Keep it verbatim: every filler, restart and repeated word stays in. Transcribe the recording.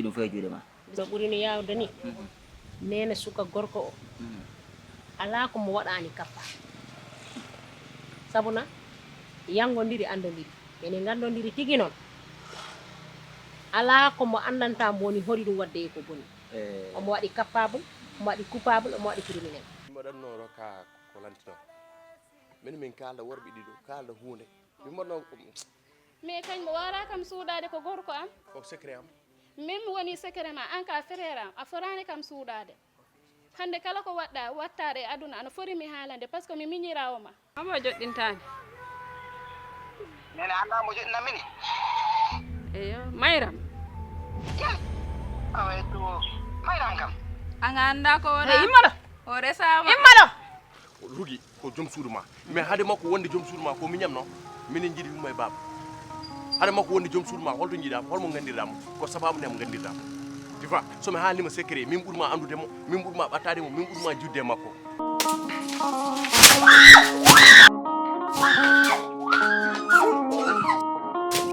Ɗum fay juuɗe ma. No ɓuri no yaawde ni, neene suka gorko o, alaa ko mo waɗaani kappa. Sabu na, yanngondiri, anndondiri. Ene nganndondiri tigi noon. Alaa ko mo anndanta mo woni holi ɗum waɗde e ko boni. Omo waɗi capable, omo waɗi coupable, omo waɗi criminel. Mbaɗatnoo rokka ko lantino. Min min kaalda worɓe ɗiɗo, kaalda huunde. Min mbaɗnoo. Mais kañ mo waara kam suuɗaade ko gorko am. Ko secret am. Min mi woni secret ma, an ka frère am, a foraani kam suuɗaade. Hannde kala ko waɗɗa, wattaade e aduna, ano fori mi haalande, parce que mi miñiraawo ma. Amo joɗɗintaani. Nene annda mo joɗɗinammi ni. Eyo, Mayram. Awa e to Mayram kam. An a annda ko wona. Hey, immalo. O resaama. Immalo. O rugi ko joom suudu ma. Mais hade makko wonde joom suudu ma ko miñam no. Minen jiiɗi yumma e baaba. Hade makko wonde joom suudu ma, holto jiiɗa mo, holmo nganndirɗa mo? Ko sababu nde mo nganndirɗa mo. Tu vois, so mi haalnima secret, min ɓurma anndude mo, min ɓurma ɓattaade mo, min ɓurma judde e makko.